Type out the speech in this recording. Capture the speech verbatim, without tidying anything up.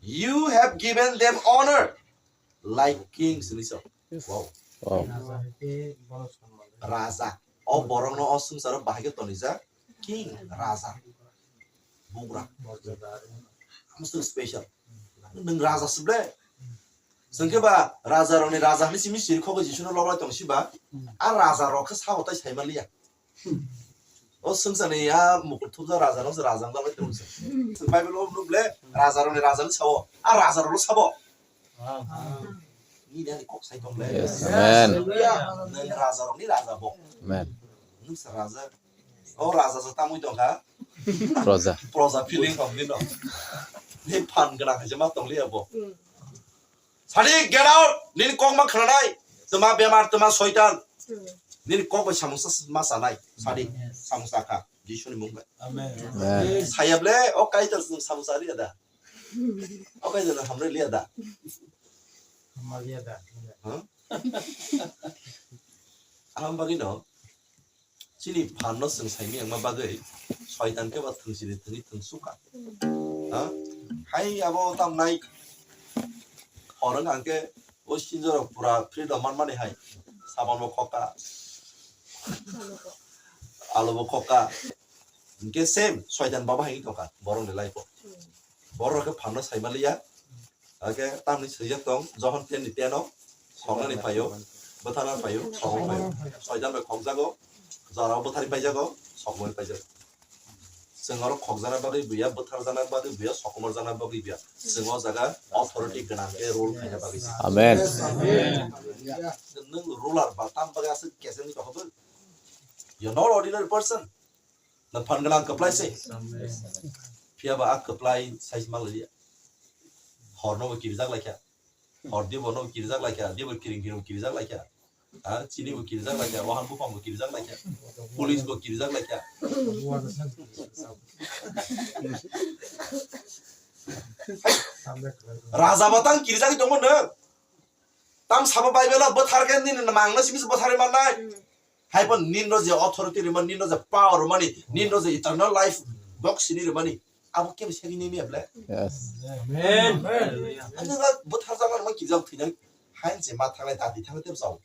You have given them honor like kings, hinwi sa. Wow. Wow. Raja. O borokno o swngcharo bahai khe tonijak king, raja. Bugra. Hamswk special. Nwng raja se ble. Chwng khe ba raja rokni raja hinwi simi siri khogwi Jisuno lobai tong si ba. A raja rok khe sabo tai sai manliya. O swngcharni a mukut thupjak raja no se raja wng bai tong se. Chwng Bible o nuk le raja rokni raja ni sao. A raja rok no sabo. Nini ani kok sai tong le. Yes. Amen. Nwng raja rokni raja bo. Amen. Nwng se raja. O raja se tamwi tong kha. Proja. Proja feeling tong di no. Ni phan gwnang hai se ma tong liya bo. Sadi, get out! Nini kok ma khwnanai. Tma bemar, tma soitan. Nini kok bai samungsa ma sanai. Sadi, samungsa kha. Jisuni mung bai. Amen. Amen. Saya ble, o Kaitor samungsa ri ada. O Kaitor hamre li ada. Hamar li ada. Huh? Aham bagwi no. Chini phanno chwng saimaya wngma bagwi soitan khe ba thwngsini thwngwi thwngsukha. Ha? Hai abo tamnai hor wngkha hwnkhe o sinjorok pura freedom manmani hai. Sabon bo khokha. Alo bo khokha. Hinkhe same soitan baba hai wngtongkha borokni life o. Borok khe phanno saimaliya. Ake tamni swijak tong, Johon ten ni ten o, soknani phaio, bwtharna phaio, soknani phaio. Soitan bai khokjago, jora bwthari paijago, sokmani paijago. Chwng oro khokjana bagwi buya, bwtharjana bagwi buya, sokomorjana bagwi buya. Chwng o jaga authority gwnang khe rule khaina bagwi se. Amen. Nwng ruler ba tam bagwi aswk kesengni tongkha bw? You're not ordinary person. Na phan gwnang kwplai se. Phiya ba a kwplai size ma liya. Hor no bo kirijak laikha. Hor di bo no kirijak laikha. Di bo kiring kiring kirijak laikha. Ha, chini bo kirijak laikha. Wahan buphang bo kirijak laikha. Police bo kirijak laikha. Raja batang kirijak tongmo no. Tam sabo Bible o bwthar khe nini mangno simi se bwtharwi mannai. Hai pon ninro je authority rwmani, ninro je power rwmani, ninro je eternal life bok sini rwmani. Abo kebo segi nemi able. Yes. Amen. Ani ga bwthar jagor ma kijak thwinan. Hain se ma thanglai ta di thanglai tebo sao.